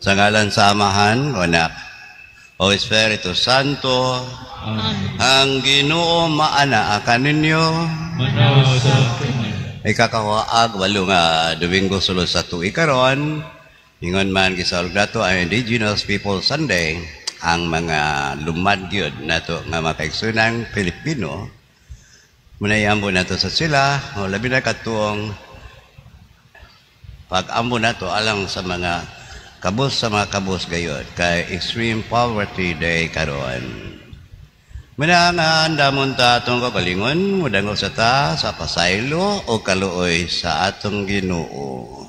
Sa ngalan sa Amahan, Anak, o Espiritu Santo. Amen. Ang Ginoo maana kaninyo. Manaw sa kanya. Ikakahuag 8 nga Domingo sulod sa tuig karon. Ingon man gisaulog nato ang Indigenous People Sunday, ang mga lumad gyud nato nga makaigsoonang Pilipino. Munay ambo nato sa sila, o labi na katuong pag-ambo nato alang sa mga kabus sa mga kabus gayod kay Extreme Poverty Day karon. Muna nga andamon ta atong kagalingon, mudangog sa ta sa pasaylo o kaluoy sa atong Ginoo.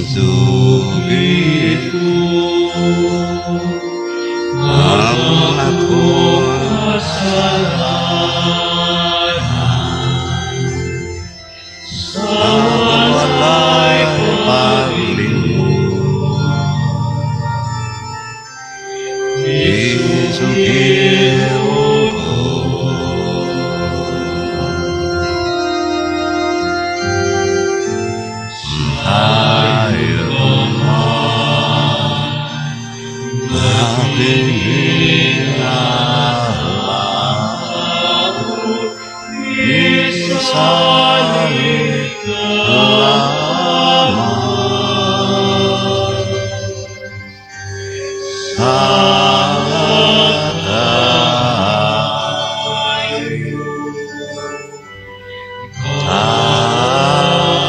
Sugid ko ang akong kasalanan sa walay paglingon. Isugid ko tayo Isalig lamang sa tayo.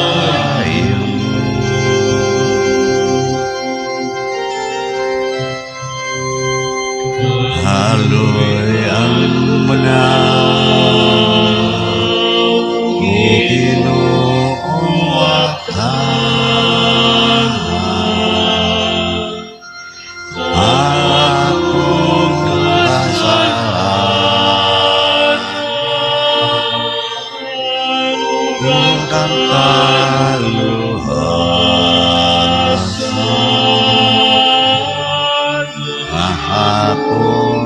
Tayo. Haloy ang manaw, Ginoo at akong kasalanan ug ang kaluhasan nga akong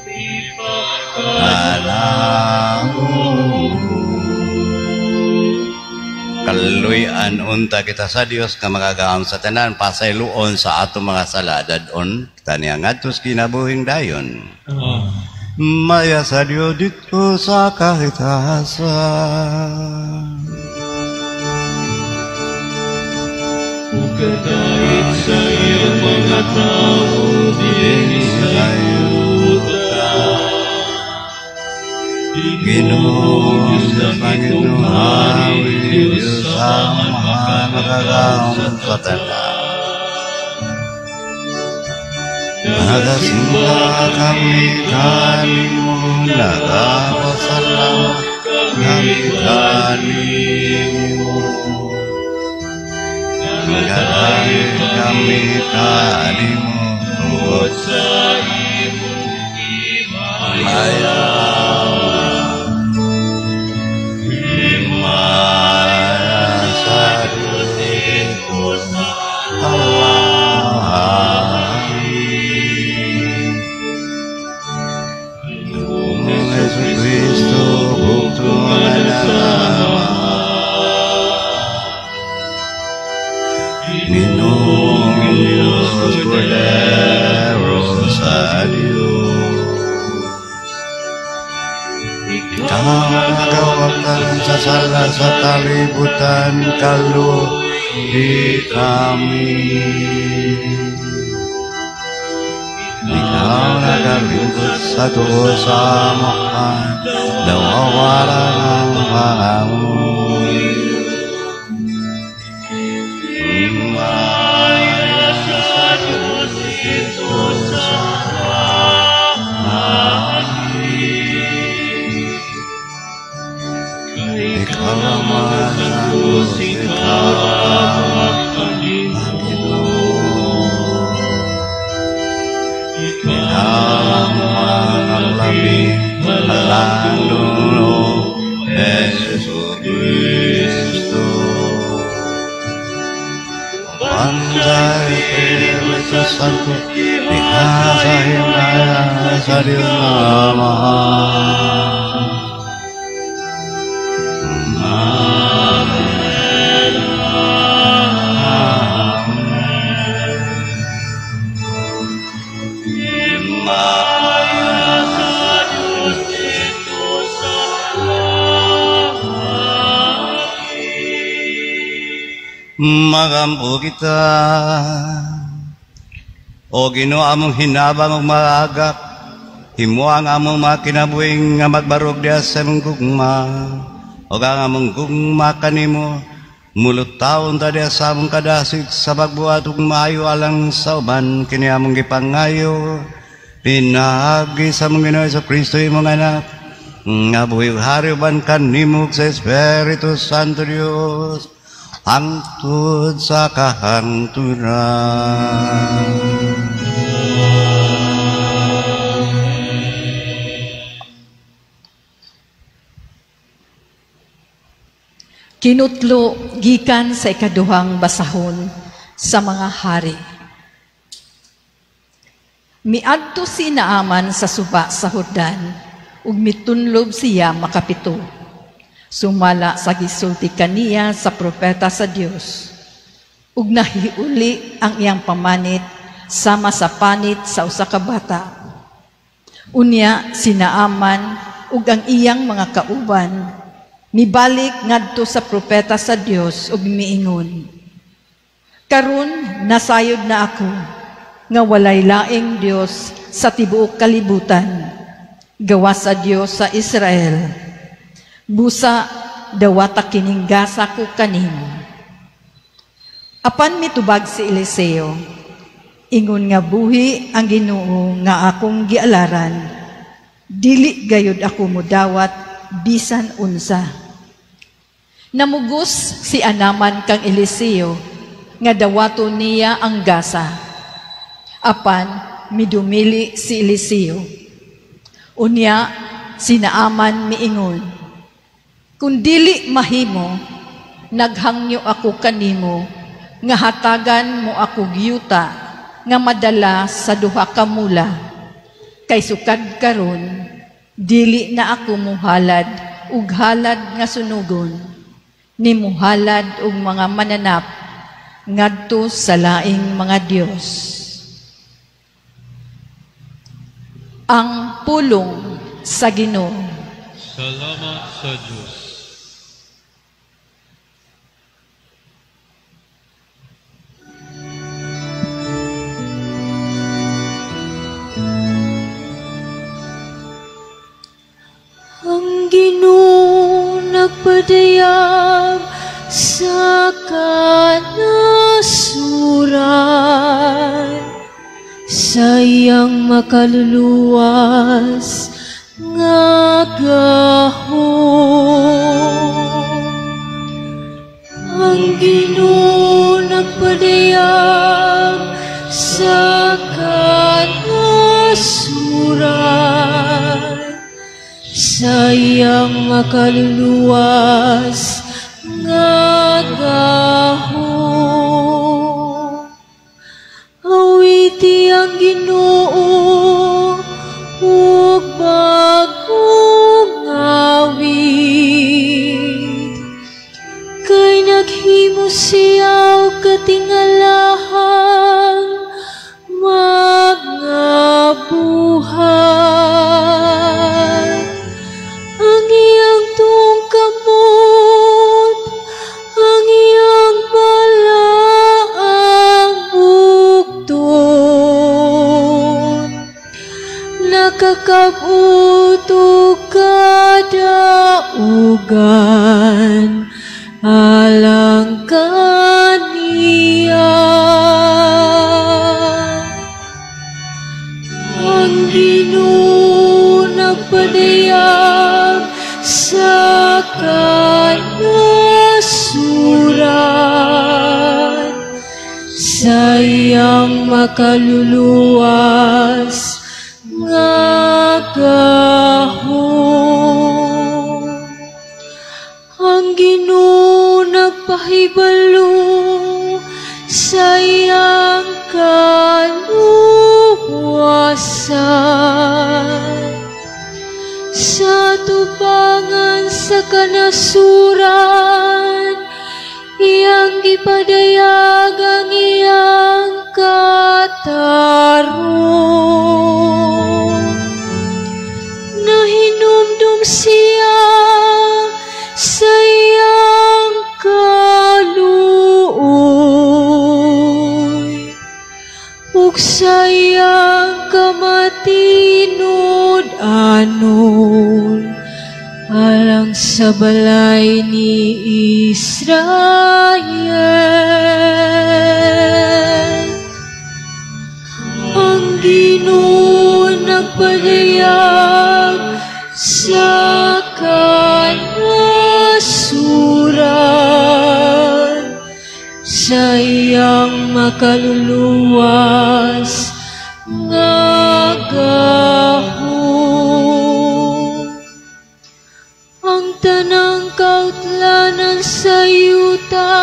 gipahamot kanamo. Kaluy-an unta kita sa Dios nga makagagahom sa tanan, pasayloon sa atong mga sala, dad-on kita niya ngadto sa kinabuhing dayon. Maya sa Dios dito sa kahitasan. Ukadait sa iyang mga tao dinhi sa yuta. Ginoo Diyos Panginoon, Hari Diyos sa mga makagagahom sa tanan. Nagasimba kami kanimo, nagapasalamat kami kanimo. Nagadayeg kami kanimo tungod sa imong himaya. Maya. Himaya sa Diyos dito sa langit. Ginoong Jesu Kristo, bugtong nga Ama. Ginoong Diyos, Kordero sa Diyos. Ikaw ang nagawagtan sa sala sa kalibutan, kaluhi kami. Ikaw nagalingkod sa tuo sa amohan, nawawala ng pangamoy. Himaya sa Diyos ito sa langit. Ikaw ang mga Diyos, ikaw ang Panginoon. Ikaw ang mga labing malalong Jesu Kristo. Uban sa Espiritu Santo, diha sa himaya. sa Dios Amahan. Amen. Amen. Himaya sa Diyos didto sa langit. Magampo kita. O Ginoo, among hinabang ug maagak, himoa ang among mga kinabuhi nga magbarog diha sa imong gugma. Ug ang among gugma kanimo mulutawon ta diha sa among kadasig sa pagbuhat ug maayo alang sa uban. Kini among gipangayo pinaagi sa among Ginoo Kristo, imong Anak, nga buhi ug hari uban kanimo sa Espiritu Santo Dios hangtod sa kahangturan. Kinutlo gikan sa ikaduhang basahon sa mga hari. Miadto si Naaman sa suba sa Jordan ug mitunlob siya makapito. Sumala sa gisulti kaniya sa propeta sa Dios. Ug nahiuli ang iyang pamanit sama sa panit sa usa ka bata. Unya si Naaman ug ang iyang mga kauban mibalik ngadto sa propeta sa Dios ug miingon, "Karon nasayod na ako nga walay laing Dios sa tibuok kalibutan gawas sa Dios sa Israel. Busa dawata kining gasa ko kanimo." Apan mitubag si Eliseo, "Ingon nga buhi ang Ginoo nga akong gialaran, dili gayud ako modawat bisan unsa." Namugos si Anaman kang Eliseo nga dawato niya ang gasa. Apan midumili si Eliseo. Unya si Naaman miingon, "Kung dili mahimo, naghangyo ako kanimo nga hatagan mo ako giyuta nga madala sa duha ka mula. Kay sukad karon dili na ako muhalad ug halad nga sunugon, ni muhalad og mga mananap ngadto sa laing mga Dios." Ang pulong sa Ginoo. Salamat sa Diyos. Ang Ginoo nagpadayag sa kanasuran sa iyang makaluluwas nga gahom. Ang Ginoo nagpadayag sa kanasuran sa iyang makaluluwas nga gahom. Awiti ang Ginoo ug bagong awit, kay naghimo siya og katingalahang mga buhat. Ang iyang tuong kamot, ang iyang balaang bukton, nakakabot og kadaugan alang kaniya. Ang Ginoo nagpadayag sa kanasuran sa iyang makaluluwas nga gahom. Ang Ginoo nagpahibalo sa iyang kaluwasan. Sa tubangan sa kanasuran, iyang gipadayag ang iyang katarong. Nahinumdum siya sa iyang kaluoy ug sa iyang kamatinud-anon alang sa balay ni Israel. Ang Ginoo nagpadayag sa kanasuran sa iyang makaluluwas nga gahom. Ang tanang kautlanan sa yuta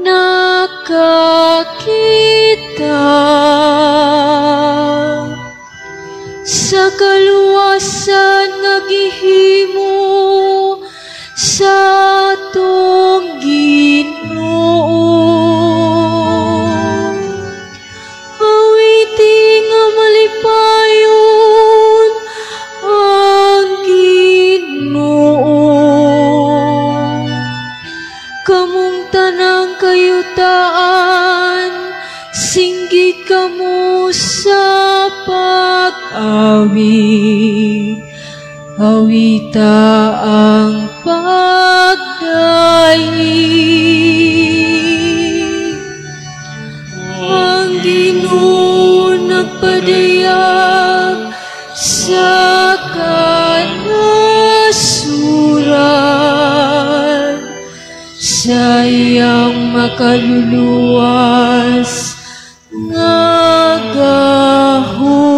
nakakita sa kaluwasan nga gihimo sa atong Ginoo. Awiti nga malipayon ang Ginoo. Kamong tanang kayutaan, singgit kamo sa pag-awit. Awita ang pagdaig. Ang Ginoo nagpadayag sa kanasuran sa iyang makaluluwas nga gahom.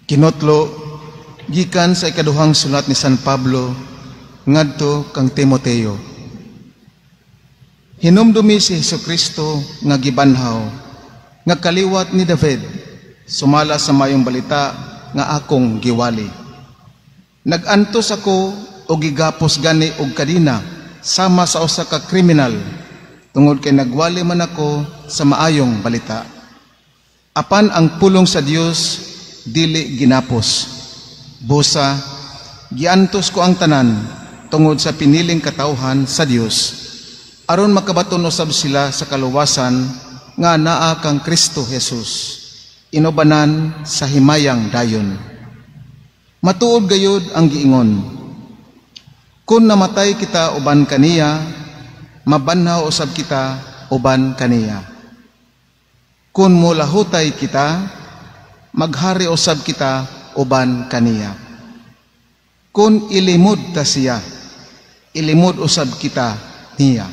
Kinotlo gikan sa ikaduhang sulat ni San Pablo ngadto kang Timoteo. Hinumdumi si Hesukristo nga gibanhaw, nga kaliwat ni David, sumala sa mayong balita nga akong giwali. Nag-antos ako o gigapos gani og kadina sama sa usa ka kriminal, tungod kay nagwali man ako sa maayong balita. Apan ang pulong sa Dios dili ginapos. Busa, giantos ko ang tanan tungod sa piniling katawhan sa Dios, aron makabaton usab sila sa kaluwasan nga naa kang Kristo Jesus, inubanan sa himayang dayon. Matuod gayud ang giingon, kun namatay kita uban kaniya, mabanhaw usab kita uban kaniya. Kun molahutay kita, maghari usab kita uban kaniya. Kun ilimod ta siya, ilimod usab kita niya.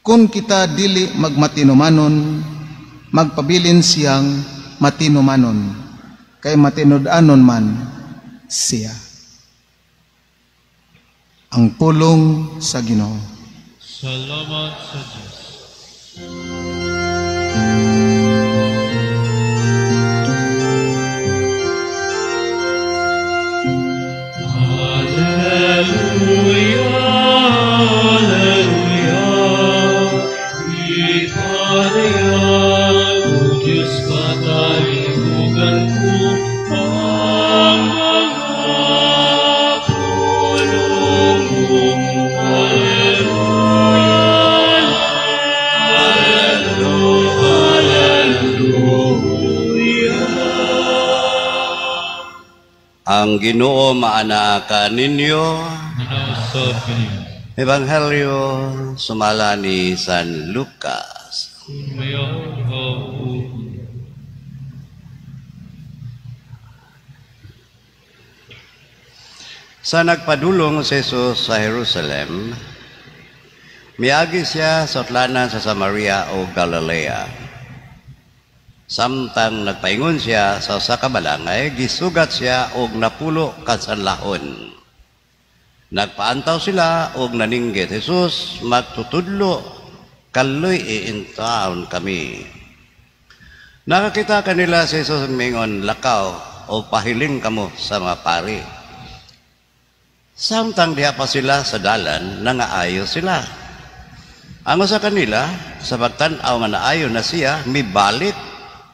Kun kita dili magmatinumanon, magpabilin siyang matinumanon, kay matinud-anon man siya. Ang pulong sa Ginoo. Salamat sa Diyos. Alleluia, alleluia, ipadayag o Diyos katalikugan ko ang mga pulong mo. Alleluia, alleluia, alleluia. Ang Ginoo maanaa kaninyo. Manausab kaninyo. Ebanghelyo sumala ni San Lucas. Sa nagpadulong si Jesus sa Jerusalem, miagi siya sa utlanan sa Samaria o Galilea. Samtang nagpaingon siya sa usa ka balangay, gisugat siya og 10 ka sanlahon. Nagpaantaw sila og naninggit, "Jesus, magtutudlo, kaluy-i intawon kami." Nakakita kanila si Jesus, mingon, "Lakaw o pahiling kamo sa mga pari." Samtang diha pa sila sa dalan, nangaayo sila. Ang usa kanila, sa pagtan-aw nga naayo na siya, mibalik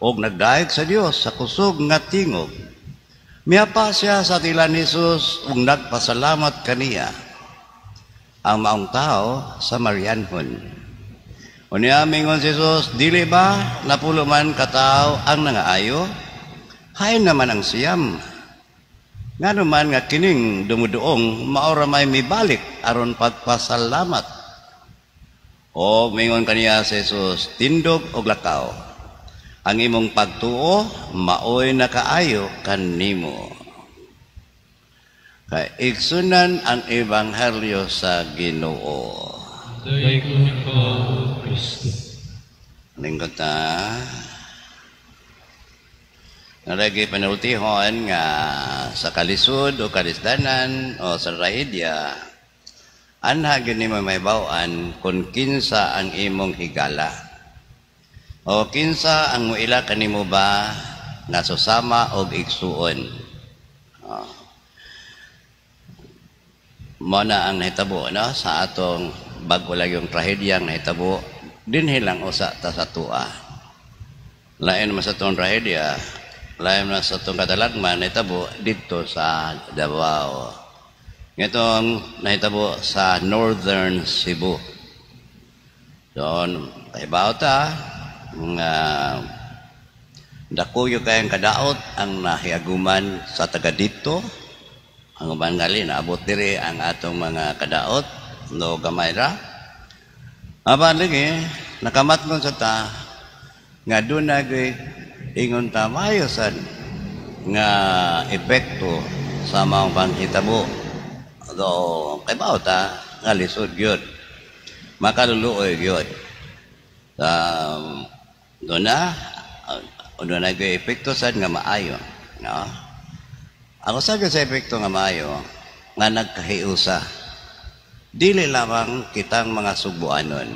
og nagdayeg sa Dios sa kusog nga tingog. Mihapa siya sa tiil ni Jesus ug nagpasalamat kaniya. Ang maong tao, Samarianhon. Unya mingon si Jesus, "Dili ba 10 man katawo ang nangaayo? Hain naman ang 9? Ngano man nga kining dumuduong mao ra may mibalik aron pagpasalamat?" O mingon kaniya si Jesus, "Tindog og lakaw. Ang imong pagtuo maoy nakaayo kanimo." Kaigsunan, ang ebanghelyo sa Ginoo. Daigom ikaw, Kristo. Lingkod ta. Nalagi panultihon nga sa kalisod o kalisdanan o sa trahedya, anha gyud nimo mahibaw-an kung kinsa ang imong higala o kinsa ang muila kanimo ba nga susama og igsuon. Oh. Mao na ang nahitabo, no, sa atong bag-o lang yung trahedyang nahitabo dinhi lang usa ta sa atoa. Lain man sa atong trahedya, lain man sa atong kadalagman nahitabo didto sa Davao. Ngatong nahitabo sa Northern Cebu. Doon, kahibaw ta nga dako gyud kayong kadaot ang nahiaguman sa taga didto. Ang uban ngali naabot diri ang atong mga kadaot no gamay ra. Apan lagi nakamatngon sa ta nga doon na ingon ta maayo sad nga epekto sa mga panghitabo. Though kahibaw ta nga lisod gyud, makaluluoy gyud. Doon na doon na epekto sad nga maayo, no? Ako sa sa epekto nga maayo nga nagkahiusa. Dili lamang kitang mga Sugbuanon.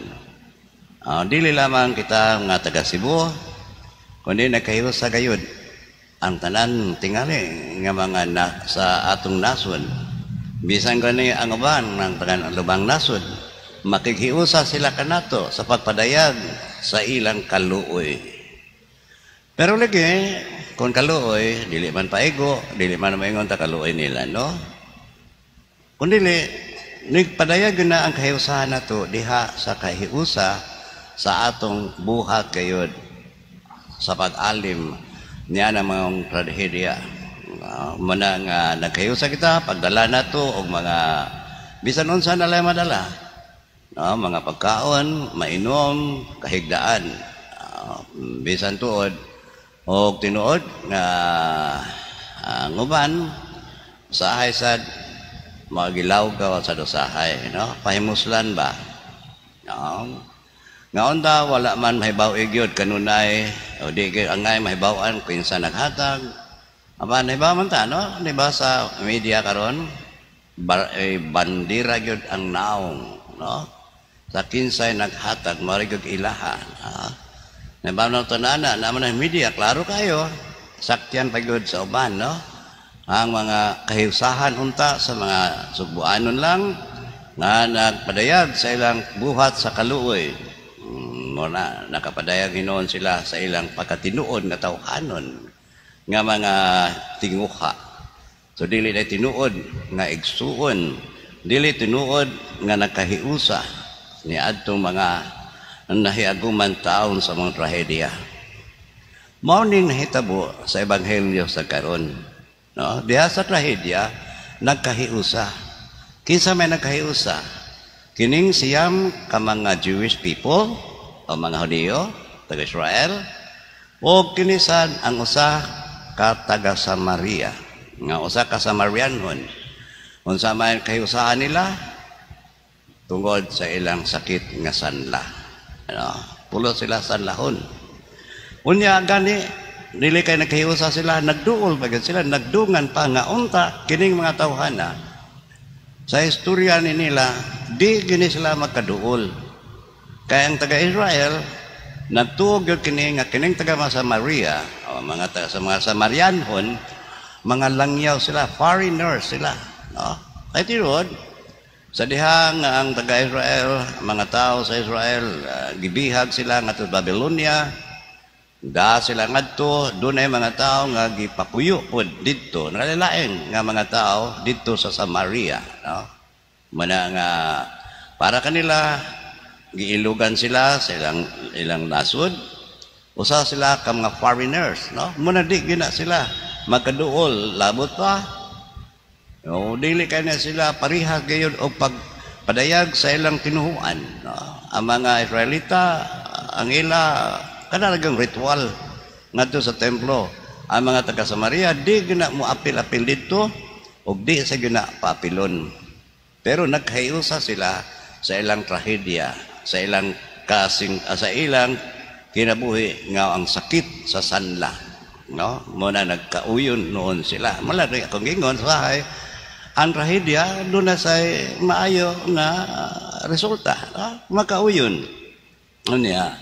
Dili lamang kita nga taga Cebu, kundi nagkahiusa gayud ang tanan tingali nga mga na, sa atong nasod. Bisan gani ang uban ng taga lubang nasod, makighiusa sila kanato sa pagpadayag sa ilang kaluoy. Pero lagi, kung kaluoy, dili man paigo, dili man maingon ta kaluoy nila, no? Kung dili, nagpadayag na ang kahiusahan nato diha sa kahiusa sa atong buhat gayud sa pag-alim niya ng mga trahedya. Muna nga nagkahiusa kita, pagdala nato og mga bisan unsa na lang madala. No, mga pagkaon, mainom, kahigdaan. Bisan tuod og tinuod nga ang uban usahay sad magilaw ka sa usahay, no, pahimuslan ba, no, nga unta wala man mahibaw gyud kanunay o di gyud angay mahibaw-an kinsa naghatag. Apan nahibaw man ta, no, di ba, sa media karon bandira gyud ang naong, no, sa kinsay naghatag, mao gyud ilaha, ha? Nahibaw na ito na naman ang media, klaro kayo. Sakyan pa gyud sa uban, no? Ang mga kahiusahan unta sa mga Sugbuanon lang nga nagpadayag sa ilang buhat sa kaluoy. Muna, nakapadayag hinuon sila sa ilang pagkatinuod nga tawhanon nga mga tinguha. So dili na tinuod nga igsuon, dili tinuod nga nakahiusa ni adtong mga nahiaguman taon sa mga trahedya. Mao ning nahitabo sa ebanghelyo sa karon. No? Diha sa trahedya nagkahiusa. Kinsa may nagkahiusa? Kining 9 ka mga Jewish people o mga Hudiyo, taga Israel, o kinisan ang usa ka taga Samaria, nga usa ka Samarianhon. Unsa man kahiusahan nila tungod sa ilang sakit nga sanla. Ano, pulo sila sanlahon. Unya gani dili kay nagkahiusa sila, nagduol pa gyud sila, nagdungan pa nga unta kining mga tawhana sa istorya ni nila di gini sila magkaduol. Kay ang taga-Israel nagtuo gyud kini nga kining taga Samaria o mga taga sa mga Samarianhon, mga langyaw sila, foreigners sila, no? Kay tinuod sa diha nga ang taga-Israel, mga tao sa Israel, gibihag sila ngadto Babylonia, da sila ngadto, dunay mga tao nga gipapuyo pod didto, nagkalain nga mga tao didto sa Samaria, no? Mana nga para kanila giilugan sila sa ilang ilang nasod, usa sila ka mga foreigners, no? Muna di gina sila magkaduol, labot pa. O dili kay na sila pareha gayon og pagpadayag sa ilang tinuhuan, no? Ang mga Israelita, ang ila kanalagang ritual ngadto sa templo. Ang mga taga Samaria di gina mo apil-apil didto ug di sa gina paapilon. Pero nagkahiusa sila sa ilang trahedya, sa ilang kasing sa ilang kinabuhi nga ang sakit sa sanla, no? Muna nagkauyon noon sila. Mala rin akong gingon sa ang trahedya doon na sa maayo nga resulta, no? Makauyon. Unya,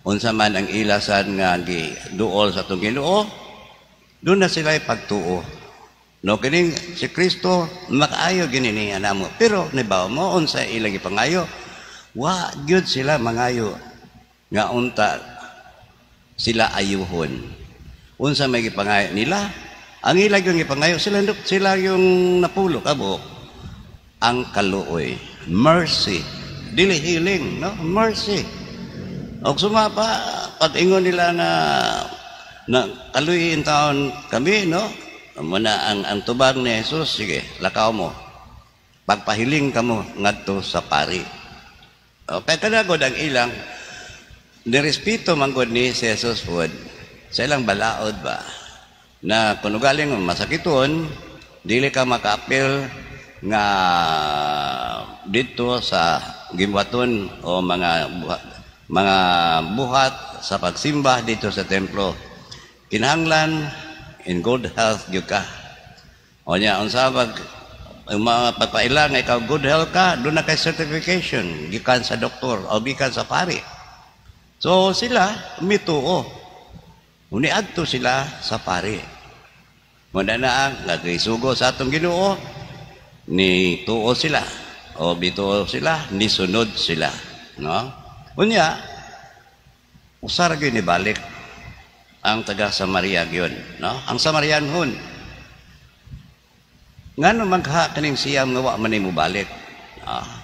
unsa man ang ilasan nga giduol sa atong Ginoo, doon na sila pagtuo. No, kining si Kristo makaayo gini niya namo. Pero nibaw mo unsa ilang ipangayo, wa gyud sila mangayo nga unta sila ayuhon. Unsa may gipangayo nila? Ang ilang yung gipangayo sila sila yung napulo kabuk ang kaluoy, mercy, dili healing, no? Mercy. Og suma pa pag-ingon nila nga na kaluoyin taon kami, no? Muna ang tubag ni Jesus, sige, lakaw mo. Pagpahiling kamo ngadto sa pari. Okay, kada ang ilang nirespeto man gud ni si Jesus pod sa ilang balaod ba na kung galing masakiton, dili ka makaapil nga dito sa gimwaton o mga buhat sa pagsimba dito sa templo. Kinahanglan in good health gyud ka. O nya unsa pag ang mga pagpaila nga ikaw good health ka, doon na kay certification gikan sa doktor o gikan sa pari. So sila mituo. Uniadto sila sa pari. Muna na ang nagisugo sa atong Ginoo, ni tuo sila o bituo sila, ni sunod sila, no? Unya usara gyud ni balik ang taga Samaria gyud, no? Ang Samarianhon, ngano magha kaning siyam nga wa man nimo balik? Ah.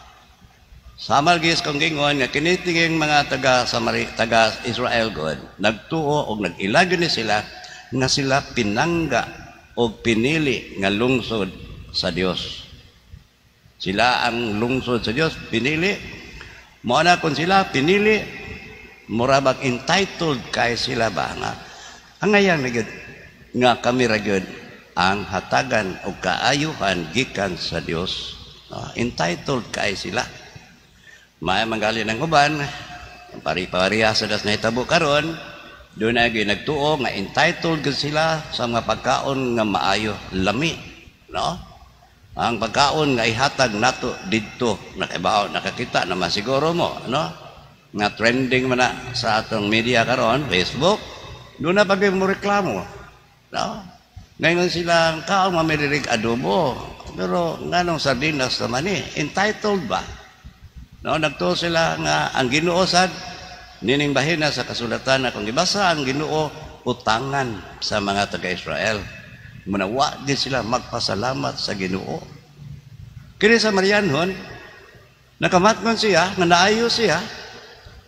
Samal gyud kong gingon nga kini tinging mga taga Samari, taga Israel god, nagtuo og nag-ila gyud ni sila nga sila pinangga og pinili nga lungsod sa Dios. Sila ang lungsod sa Dios, pinili. Mao na kung sila pinili, mura bag entitled kay sila ba nga angayan na gyud nga kami ra gyud ang hatagan og kaayuhan gikan sa Dios. Entitled kay sila. May manggali ng uban, pari-pariha sa das nahitabo karon, doon na gyud nagtuo nga entitled gyud sila sa mga pagkaon nga maayo, lami, no? Ang pagkaon nga ihatag nato didto, nakabaw, nakakita naman siguro mo, no? Nga trending man na sa atong media karon, Facebook, doon na pag mo reklamo, no? Ngayon sila ang kaon mamiririg adobo, pero nganong sardinas naman eh, entitled ba? No, nagtuo sila nga ang Ginoo sad nining bahina sa kasulatan na kung gibasa ang Ginoo utangan sa mga taga-Israel. Muna wa din sila magpasalamat sa Ginoo. Kini sa Marianhon, nakamatngon siya, nga naayo siya,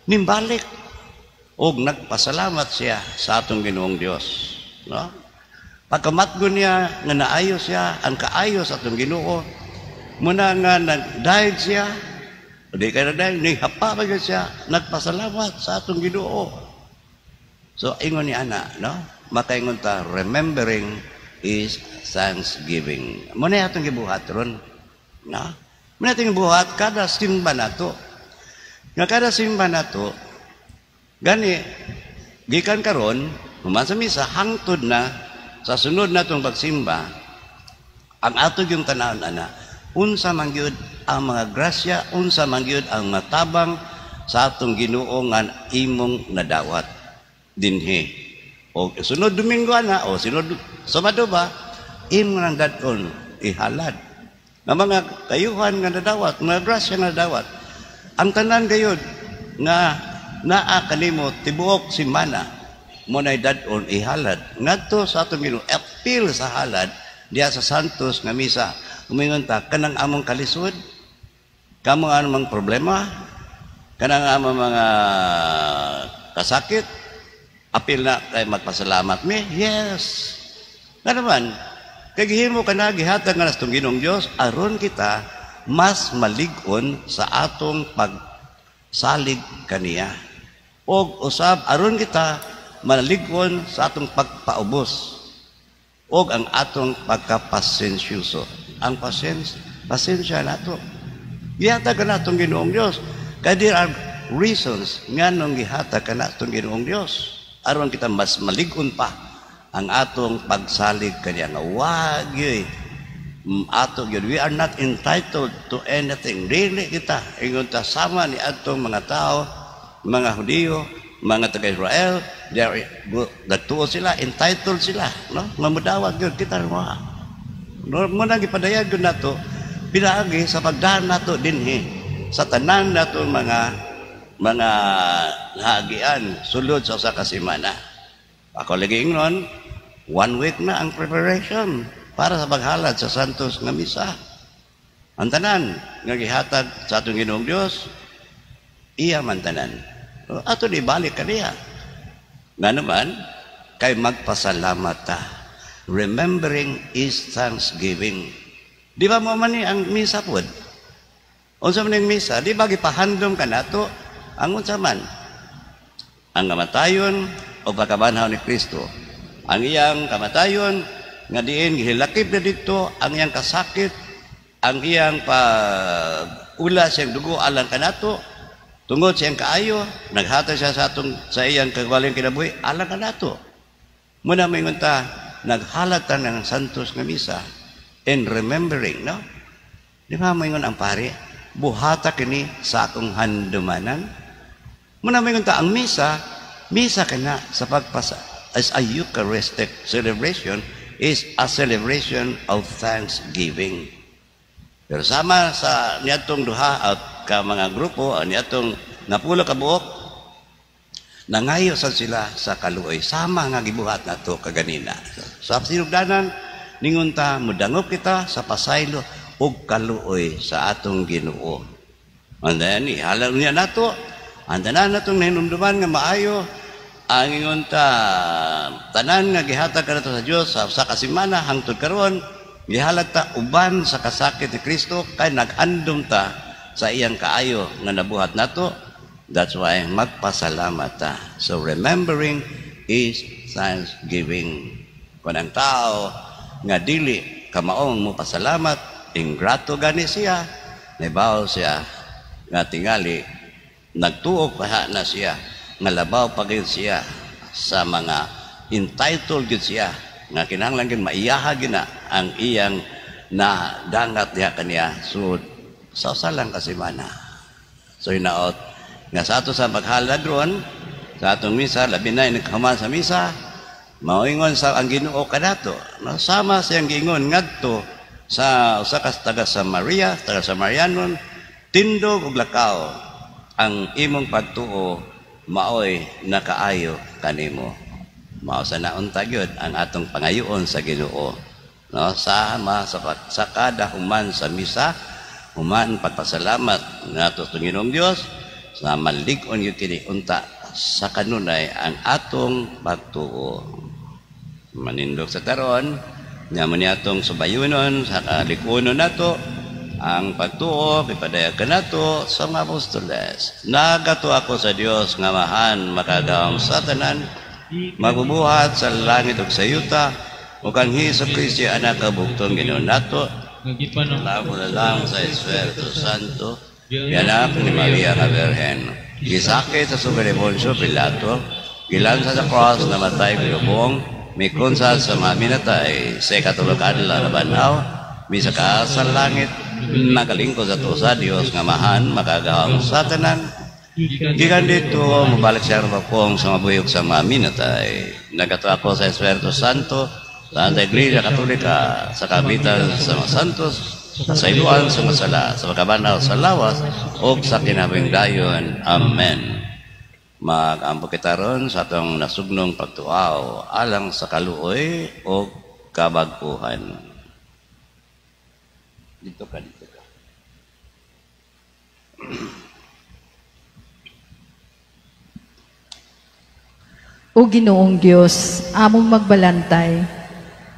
nimbalik og nagpasalamat siya sa atong Ginoong Dios, no? Pagkamatngon niya nga naayo siya, ang kaayo sa atong Ginoo, muna nga nagdayeg siya, di kay nagdayeg, nihapa pa gyud siya, nagpasalamat sa atong Ginoo. So ingon ni ana, no? Makaingon ta, remembering is thanksgiving. Muna atong gibuhat ron, no? Muna atong gibuhat kada simba nato. Nga kada simba nato, gani Gikan karon, human sa misa, hangtod na sa sunod natong pagsimba, ang ato yung tanawon ana, unsa man gyud ang mga grasya, unsa man gyud ang mga tabang sa atong Ginoo nga imong nadawat dinhi. O sunod Domingo ana o sunod Sabado ba, imo nang dad-on ihalad nga mga kayuhan nga nadawat, mga grasya nga nadawat. Ang tanan gayud nga naa kanimo tibuok simana mo na dad-on ihalad ngadto sa atong Ginoo. Apil sa halad diha sa Santos nga misa, umingon ta kanang among kalisod, kamo anumang problema, kanang among mga kasakit, apil na kay magpasalamat mi. Yes. Nga naman, kay gihimo ka na, gihatag nga natong Ginoong Dios aron kita mas malig-on sa atong pagsalig kaniya. Og usab aron kita malig-on sa atong pagpaubos og ang atong pagkapasensyoso. Ang pasensya nato. Gihatag ka natong Ginoong Dios. Kay there are reasons nganong gihatag ka natong Ginoong Dios aron kita mas malig-on pa ang atong pagsalig kaniya nga wag gyud ato gyud, we are not entitled to anything. Dili kita ingon ta sama ni atong mga tao, mga Hudiyo, mga taga-Israel. They are nagtuo sila, entitled sila, no, mamudawat gyud kita mo, no. Mo na gipadayag gyud nato pinaagi sa pagdaan nato dinhi sa tanan nato mga hagian sulod sa usa ka semana. Ako lagi ingnon, one week na ang preparation para sa paghalad sa Santos nga Misa. Ang tanan nga gihatag sa atong Ginoong Dios, iya man tanan. Ato di balik kaniya. Nga naman, kay magpasalamat ta. Remembering is thanksgiving. Di ba mo man ni ang misa pod? Unsa man ang misa? Di ba gipahandom ka nato ang unsa man? Ang kamatayon o pagkabanhaw ni Kristo. Ang iyang kamatayon nga diin gihilakip na dito ang iyang kasakit, ang iyang pag-ula siyang dugo alang kanato, tungod siyang kaayo, naghatag siya sa atong sa iyang kagawaling kinabuhi alang kanato. Muna maingon ta, naghalad ta ng Santos nga Misa in remembering, no? Di ba maingon ang pari, "Buhata kini sa akong handumanan"? Muna maingon ta, ang misa, misa kana sa pagpasa as a Eucharistic celebration is a celebration of thanksgiving. Pero sama sa niadtong duha at ka mga grupo, niadtong napulo ka buok, nangayo sad sila sa kaluoy. Sama nga gibuhat nato kaganina. Sa sinugdanan, ningon ta, mudangop kita sa pasaylo ug kaluoy sa atong Ginoo. And then, ihalad niya nato, ang tanan natong nahinumduman nga maayo, ang ingon ta, tanan nga gihatag kanato sa Dios sa kasimana hangtod karon, gihalad ta uban sa kasakit ni Kristo kay naghandom ta sa iyang kaayo nga nabuhat nato. That's why magpasalamat ta. So remembering is thanksgiving. Kung ang tao nga dili kamaong mo pasalamat, ingrato gani siya, nabaw siya nga tingali nagtuo pa na siya nga labaw pa gyud siya sa mga entitled gyud siya nga kinahanglan gyud maiyaha gyud na ang iyang nadangat diha kaniya so sa usa lang ka semana. So hinaot nga sa ato sa paghalad ron sa atong misa, labi na nagkahuman sa misa, maoingon sa ang Ginoo kanato, no, sama siyang giingon ngadto sa usa ka taga Samaria, taga Samarianon, "Tindog ug lakaw, ang imong pagtuo maoy nakaayo kanimo." Mao sa naunta gyud ang atong pangayoon sa Ginoo, no, sama sa kada human sa misa, human pagpasalamat nato sa Ginoong Dios, sa malig-on gyud kini unta sa kanunay ang atong pagtuo. Manindog sa taron nya mo ni atong subayunon sa kalikunon nato ang pagtuo ipadayag kanato sa mga apostoles. Nagatuo ako sa Dios nga Amahan makagagahom sa tanan, magbubuhat sa langit ug sa yuta, ug kang Hesus Kristo, anak kabugtong Ginoo nato, Labo na lang sa Espiritu Santo, gianak ni Maria nga Birhen, gisakit sa ni Poncio Pilato, Gilansa sa cross, namatay, gilubong, mikunsa sa mga minatay, sa ikatulong adlaw nabanhaw, misaka sa langit, nagalingkod sa tuo sa Dios nga Amahan, makagagahom sa tanan. Gikan didto, mobalik siya pagpuong sa mga buhi ug sa mga minatay. Nagatuo ako sa Espiritu Santo, sa Santa Iglesia Katolika, sa kabitan sa mga santos, sa kasayloan sa mga sala, sa pagkabanhaw sa lawas, ug sa kinabuhing dayon. Amen. Mag-ampo kita ron sa atong nasugnong pagtuaw alang sa kaluoy o kabag-uhan. Dito ka, dito ka. O Ginoong Dios, among magbalantay,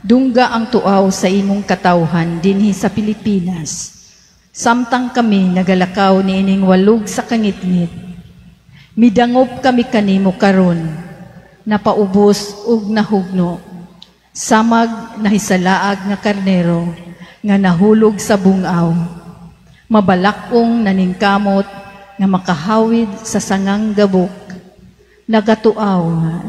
dungga ang tuaw sa imong katawhan dinhi sa Pilipinas. Samtang kami nagalakaw niining walog sa kangitngit, midangop kami kanimo karon, napaubos ug nahugno, samag nahisalaag nga karnero nga nahulog sa bungaw, mabalakong naningkamot nga makahawid sa sangang gabok, nagatuaw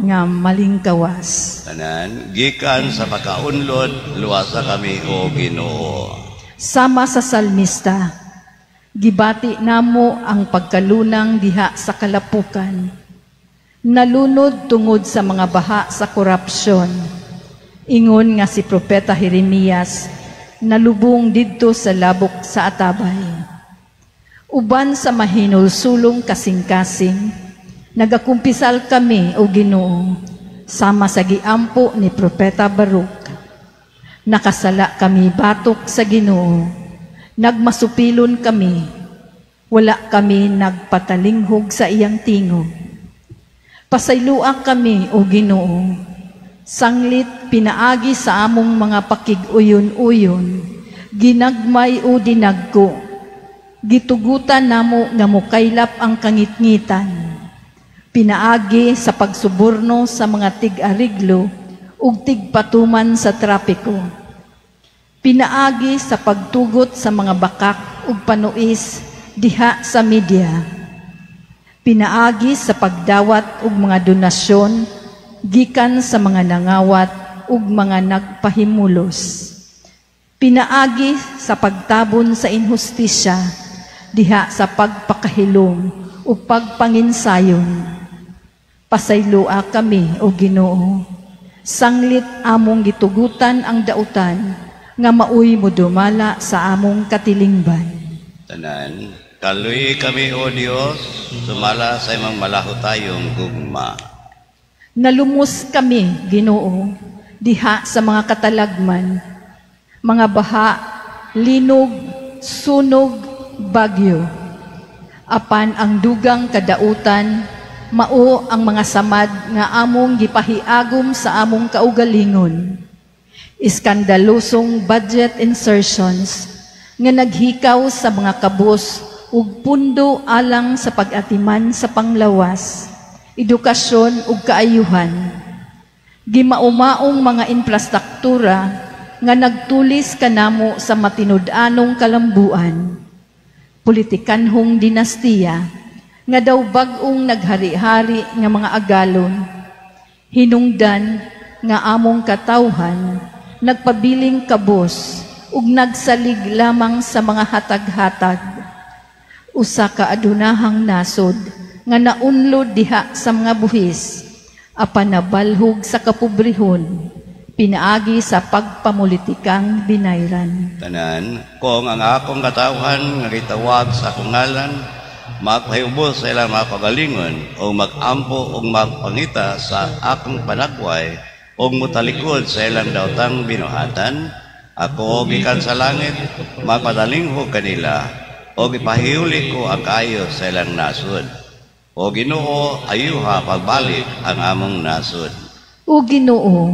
nga malingkawas. Tanan, gikan sa pagkaunlod, luwasa kami o Ginoo. Sama sa salmista, gibati namo ang pagkalunang diha sa kalapukan. Nalunod tungod sa mga baha sa korupsyon. Ingon nga si Propeta Jeremias, nalubong didto sa labok sa atabay. Uban sa mahinulsulong kasing-kasing, nagakumpisal kami o Ginoo, sama sa giampo ni Propeta Baruch. Nakasala kami batok sa Ginoo, nagmasupilon kami, wala kami nagpatalinghog sa iyang tingog. Pasaylua kami o Ginoo, sanglit pinaagi sa among mga pakig-uyon-uyon, ginagmay o dinagko, gitugutan namo nga mokaylap ang kangitngitan. Pinaagi sa pagsuborno sa mga tig-ariglo ug tigpatuman sa trapiko. Pinaagi sa pagtugot sa mga bakak ug panuis diha sa media. Pinaagi sa pagdawat og mga donasyon gikan sa mga nangawat ug mga nagpahimulos. Pinaagi sa pagtabon sa inhustisya diha sa pagpakahilom ug pagpanginsayon. Pasaylua kami o Ginoo, sanglit among gitugutan ang dautan nga maoy modumala sa among katilingban. Tanan, kaluoyi kami o Dios, sumala sa imong malahutayong gugma. Nalumos kami, Ginoo, diha sa mga katalagman, mga baha, linog, sunog, bagyo. Apan ang dugang kadautan, mao ang mga samad nga among gipahiagom sa among kaugalingon. Iskandalosong budget insertions nga naghikaw sa mga kabus ug pundo alang sa pag-atiman sa panglawas, edukasyon ug kaayuhan. Gimaumaong mga infrastruktura nga nagtulis kanamo sa matinud-anong kalambuan. Politikanhong dinastiya nga daw bag-ong naghari-hari nga mga agalon, hinungdan nga among katawhan nagpabiling kabos ug nagsalig lamang sa mga hatag-hatag. Usa ka adunahang nasod nga naunlod diha sa mga buhis, apan nabalhog sa kapobrehon, pinaagi sa pagpamulitikang binayran. Tanan, kung ang akong katawhan nga gitawag sa akong ngalan, magpahiubos sa ilang mga kagalingon o magampo o magpangita sa akong panagway o mutalikod sa ilang daotang binuhatan, ako gikan sa langit, magpadalinghog kanila o gipahiuli ko ang kaayo sa ilang nasod. O Ginoo, ayuha pagbalik ang among nasod. O Ginoo,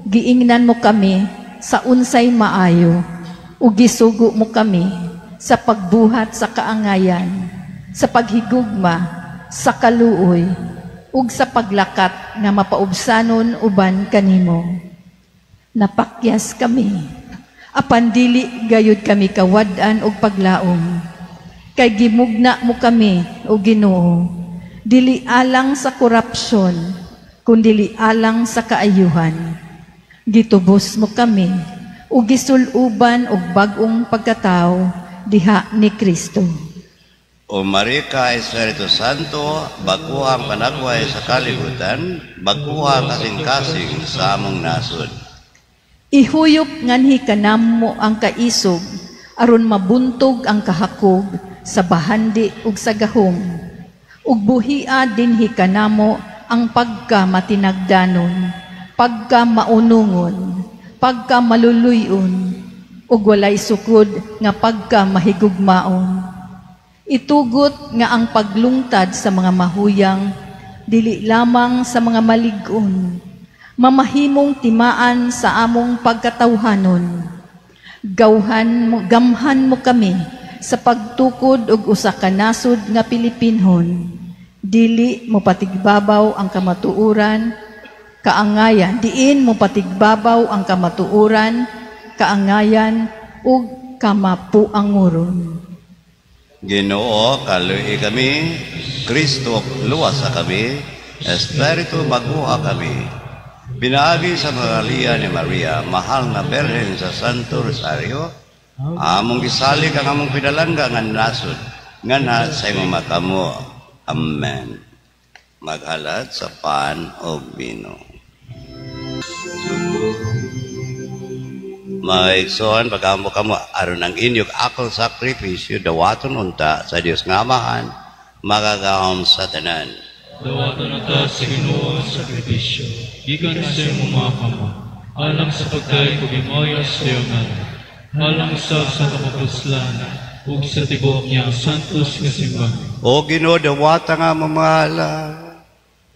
giingnan mo kami sa unsay maayo, o gisugo mo kami sa pagbuhat sa kaangayan, sa paghigugma, sa kaluoy, ug sa paglakat nga mapaubsanon uban kanimo. Napakyas kami, apan dili gayud kami kawad-an og paglaom. Kay gimugna mo kami, o Ginoo, dili alang sa korupsyon, Kundili alang sa kaayuhan. Gitubos mo kami ug gisuluban og bag-ong pagkatao diha ni Kristo. O Maria, Espiritu Santo, baguha ang panagway sa kalibutan, baguha ang kasing-kasing sa among nasod. Ihuyop nganhi kanamo ang kaisog aron mabuntog ang kahakog sa bahandi ug sa gahom. Ug buhia dinhi kanamo ang pagka matinagdanon, pagka maunungon, pagka maluluyon, ug walay sukod nga pagka mahigugmaon. Itugot nga ang paglungtad sa mga mahuyang, dili lamang sa mga malig-on, mamahimong timaan sa among pagkatawhanon. Gamhan mo kami sa pagtukod og usa ka nasod nga Pilipinhon. Dili mo patigbabaw ang kamatuoran, kaangayan, diin mo patigbabaw ang kamatuoran, kaangayan ug kamapuanguron. Ginoo, kaluoy kami. Kristo, luwasa kami. Espiritu, baguha kami. Pinaagi sa mga ni Maria, mahal nga Birhen sa Santo Rosario, among gisalig ang among pinalangga nga nasod, nganha sa imong makamo. Amen. Maghalad sa pan o bino. Mga igsoon, pag-amo kamo, aron ang inyong akong sakripisyo, dawaton unta sa Dios nga Amahan, makagahom sa tanan. Dawaton unta sa Ginoo ang sakripisyo, gikan sa imong mga kamot, alang sa pagdayeg ug himaya sa iyong ngalan, alang sa kapapuslan ug sa tibuok niyang santos nga simbahan. O Ginoo, dawata nga among mga halad,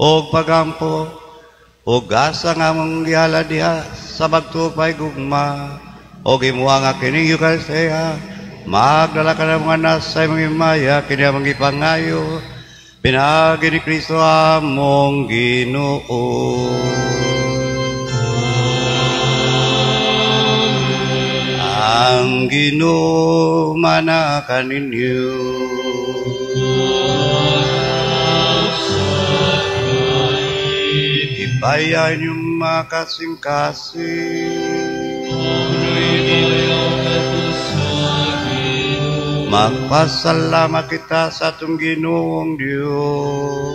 og pagampo, o gasa nga among gihalad diha sa magtupay gugma, o gimuha nga kining Eucharistia, magdala ka ng mga nasa imong himaya, kini among gipangayo, pinaagi ni Kristo among Ginoo. Ang Ginoo manaka ninyo. Ibayan yung makasing-kasing. Magpasalamat kita sa atong Ginoong Diyos.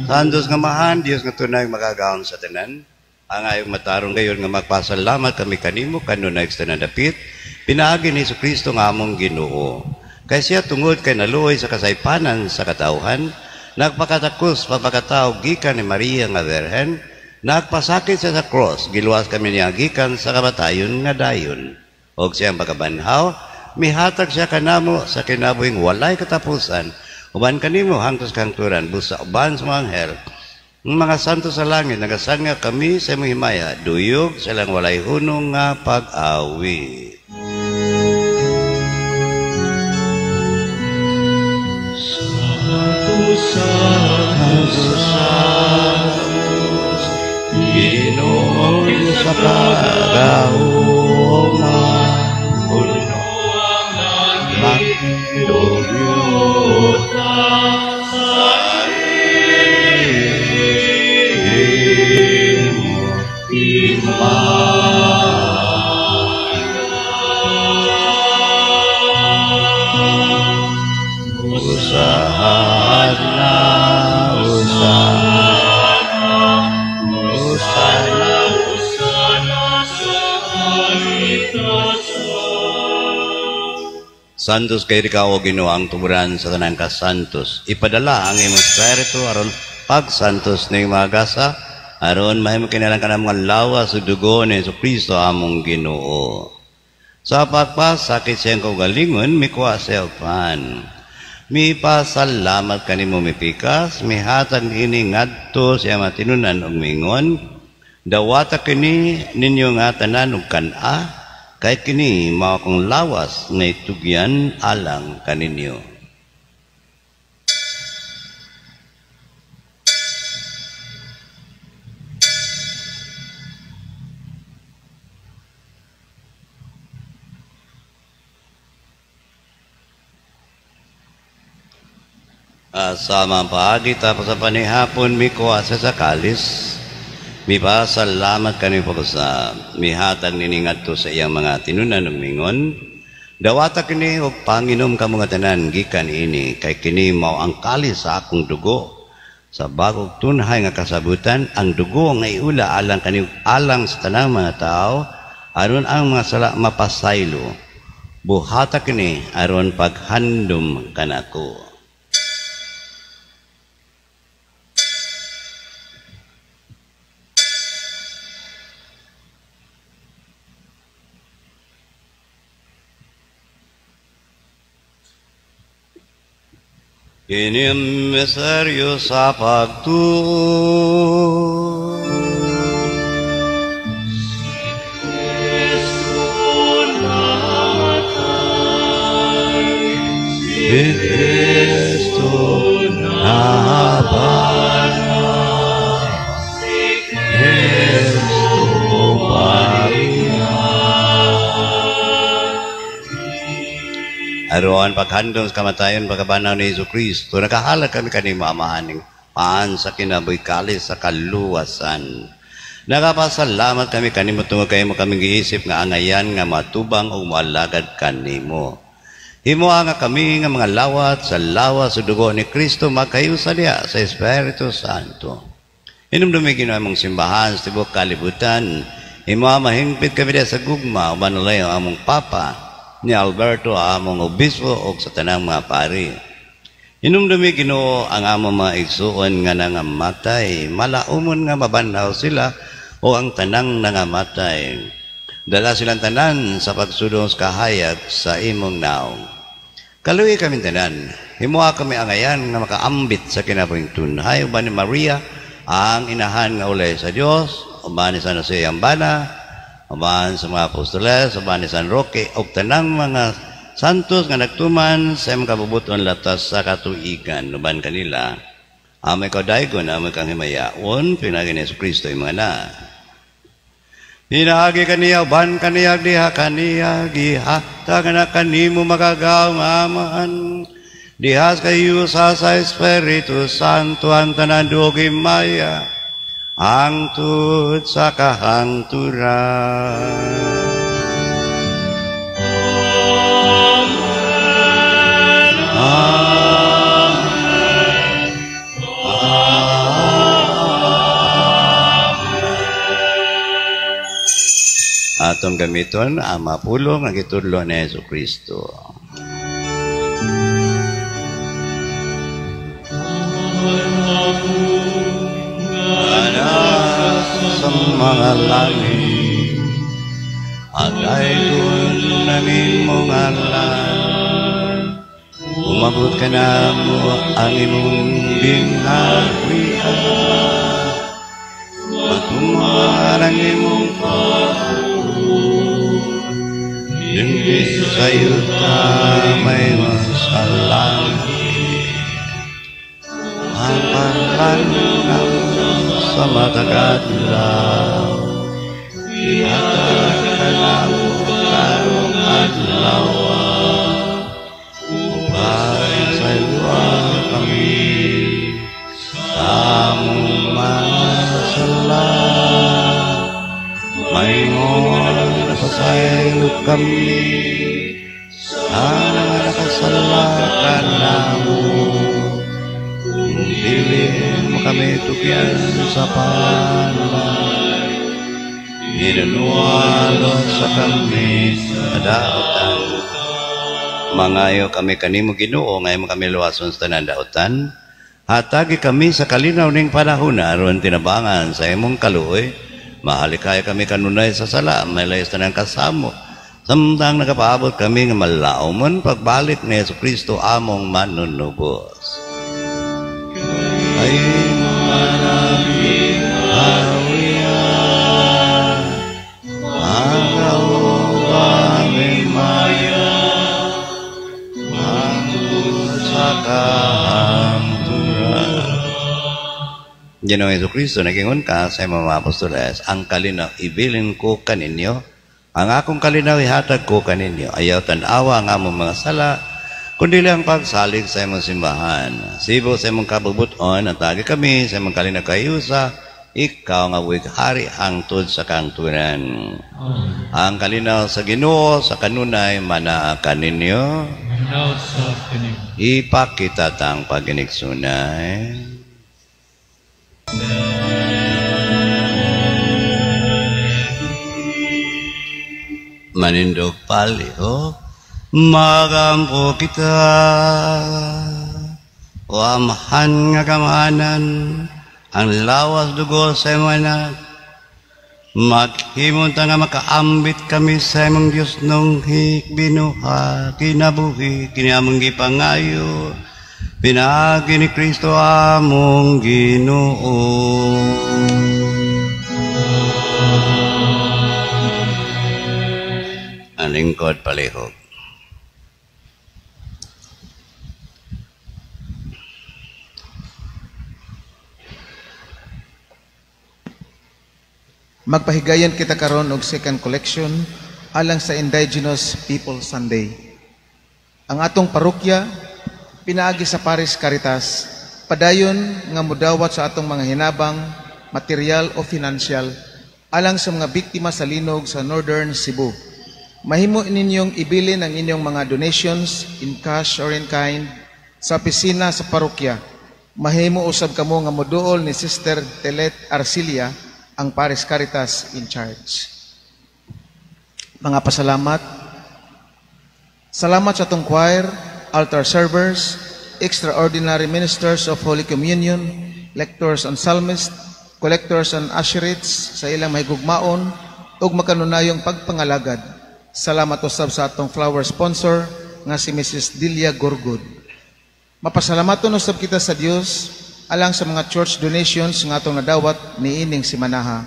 Santos nga mahan, Diyos nga tunay makagahom sa tanan. Ang ayong matarong gayon nga magpasalamat kami kanimo kanunay sa tanan dapit, pinaagi ni Jesucristo nga among Ginoo. Kay siya tungod kay naluoy sa kasaypanan sa katawhan, nagpakatakos papakatao gikan ni Maria nga Birhen, nagpasakit siya sa cross, giluwas kami niya gikan sa kamatayon nga dayon. Og siyang pagkabanhaw, mihatag siya kanamo sa kinabuhing walay katapusan, uban kanimo hangtos kangturan, busa uban sa mga anghel, mga santo sa langit, nagasanga kami sa imong himaya, duyog silang walay hunong nga pag-awi. Santos, Ginoo sa kagahoma, puno ang langit ug yuta sa imong himaya. Hosana, Hosana, Hosana, Hosana sa kaitasan. Santos kay ikaw o Ginoo ang tuburan sa tanang kasantos. Ipadala ang imong espiritu aron pagsantos ning mga gasa, aron mahimo kinalang kanang mga lawas ug dugo ni Jesucristo among Ginoo. Sa pagpasakit siyang kaugalingon, mikuha siya og pan. Mipasalamat kanimo mipikas, mihatag ini ngadto siya matinunan og mingon, dawata kini ninyo nga tanan og kan-a, kay kini mao akong lawas nga itugyan alang kaninyo. Sama ang paagi tapos sa panihapon mikuha sa kalis. Mipasalamat kami po sa mihatag niningadto sa iyang mga tinunan ug mingon. Dawata kini og panginom kamo nga tanan gikan ini kay kini mao ang kalis sa akong dugo. Sa bagong tunhay nga kasabutan, ang dugo nga iula alang kani alang sa tanang mga tao aron ang mga sala mapasaylo. Buhata kini aron paghandom kanako. Kini misteryo sa pagtuo. Si Kristo namatay, Si Kristo nabanhaw, si Kristo Aron paghandom sa kamatayon pagkabanaw ni Hesus Kristo, nakahalad kami kanimo Amahan paan sa kinabuhi kalis sa kaluwasan. Nakapasalamat kami kanimo tungod kay imo kaming giisip nga angayan nga matubang ug moalagad kanimo. Himoa nga kami nga mga lawat sa lawas ug dugo ni Kristo magkayusa diha sa Espiritu Santo. Hinumdumi Ginoo among simbahan sa tibuok kalibutan. Himoa mahingpit kami diha sa gugma uban ang among Papa ni Alberto among obispo og sa tanang mga pari. Hinumdumi Ginoo ang among mga igsuon nga nangamatay, malaumon nga mabanhaw sila o ang tanang nangamatay. Dala silang tanan sa pagsudong sa kahayag sa imong naong. Kaluoy kami tanan, himoa kami angayan nga makaambit sa kinabuhing tunhay uban ni Maria ang inahan nga ulay sa Dios, uban ni San Jose ang bana, uban sa mga apostoles, uban ni San Roque ug tanang mga santos nga nagtuman sa imong kabubuton latas sa katuigan uban kanila. Amay kadaygon, amay kang himayaon, pinaagi ni Hesus Kristo imong anak. Pinaagi kaniya, uban kaniya, diha kaniya, gihatag na kanimo makagawang Amahan. Dihas kayo sa Espiritu Santo ang tanan dugi maya, hangtod sa kahangturan. Amen. Atong gamiton ang mapulong ang gitudlo ni Hesus Kristo. Sa mga langit, adaygon ang imong ngalan, umabot ka na mo ang imong gingharian, matuman ang imong pagbuot, dinhi sa yuta may sa langit, ang pangalan sa matag-adlaw, ihatag ka namo karong adlaw, upang sa luwa kami sa among mga sala, maingon napasaylo kami sa mga nakasala kanamo. Dili mo kami tugyan sa palay, Ginuwalo sa kami sa daotan. Mangayo kami kanimo Ginoo, ngayon mo kami luwason sa tanan daotan. Hatagi kami sa kalinaw ning panahon aron tinabangan sa imong kaluoy. Mahalikay kami kanunay sa sala, malayas tanang kasamo. Samtang nakapaabot kami nga malaumon pagbalik ni Hesus Kristo among manunubos. Ay manami hawian, ang maya, hangtod sa kahangturan. Ginoong Hesus Kristo, nagingon ka sa imong mga apostoles, ang kalinaw ibilin ko kaninyo, ang akong kalinaw ihatag ko kaninyo. Ayaw tan-awa ang among mga sala, kundi lang pagsalig sa imong simbahan. Sibo sa imong kabubuton, at tagi kami sa imong kalinakayusa, ikaw nga hari hangtod sa kangturan. Ang kalinaw sa Ginoo sa kanunay manaa kaninyo. Ipakita tang paginiksunay. Manindog palihog, magampo kita. O amahan nga kamahanan, ang lawas dugo sa imong anak. Maghimon ta nga makaambit kami sa imong Dios nung hikbinuha, kinabuhi, kini among gipangayo, pinaagi ni Kristo among Ginoo. Ang lingkod palihog. Magpahigayon kita karon og second collection alang sa Indigenous People Sunday. Ang atong parokya pinaagi sa Paris Caritas padayon nga mudawat sa atong mga hinabang material o financial alang sa mga biktima sa linog sa Northern Cebu. Mahimo ninyong ibilin ang inyong mga donations in cash or in kind sa opisina sa parokya. Mahimo usab kamo nga moduol ni Sister Telet Arcilia, ang Paris Caritas in charge. Mga pasalamat. Salamat sa atong choir, altar servers, extraordinary ministers of Holy Communion, lectors and psalmists, collectors and usherates sa ilang mahigugmaon ug makanunayong pagpangalagad. Salamat usab sa atong flower sponsor nga si Mrs. Delia Gorgod. Mapasalamaton usab kita sa Dios alang sa mga church donations nga atong nadawat niining simanaha.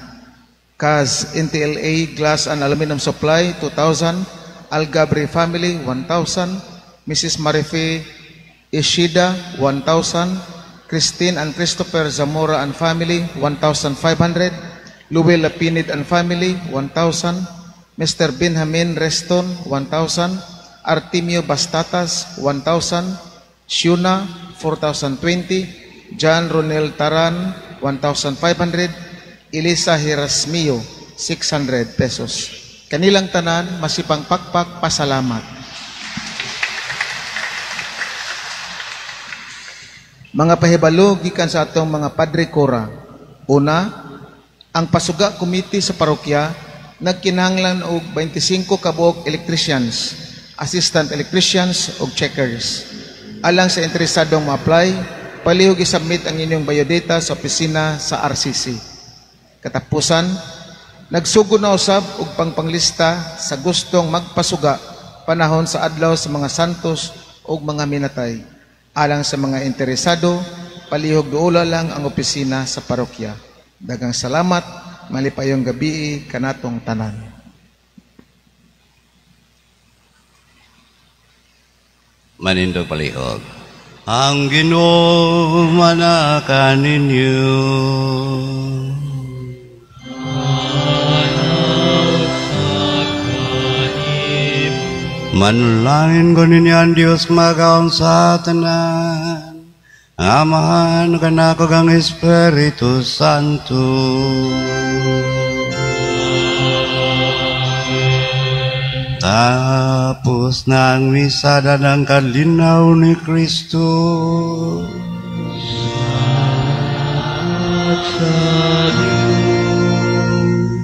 Kaz NTLA Glass and Aluminum Supply 2,000, Al Gabri Family 1,000, Mrs. Marife Ishida 1,000, Christine and Christopher Zamora and Family 1,500, Louis Lapinid and Family 1,000, Mr. Benjamin Reston 1,000, Artemio Bastatas 1,000, Shuna 4,020, John Ronel Taran 1,500, Elisa Hirasmio 600 pesos. Kanilang tanan masipang pakpak pasalamat. Mga pahibalo gikan sa atong mga Padre Cora. Una, ang Pasuga Committee sa parokya nagkinahanglan og 25 ka buok electricians, assistant electricians ug checkers. Alang sa interesadong ma-apply, palihog i-submit ang inyong biodata sa opisina sa RCC. Katapusan, nagsugod na usab og pangpanglista sa gustong magpasuga panahon sa adlaw sa mga santos ug mga minatay. Alang sa mga interesado, palihog duola lang ang opisina sa parokya. Daghang salamat, malipayong gabii kanatong tanan. Manindog palihog. Ang Ginoo manaka ninyo. Manalangin ko ninyo ang Diyos magaong sa tanan, Amahan kanako kang Espiritu Santo. Tapos na ang misa ng kalinaw ni Kristo. Sa Diyos.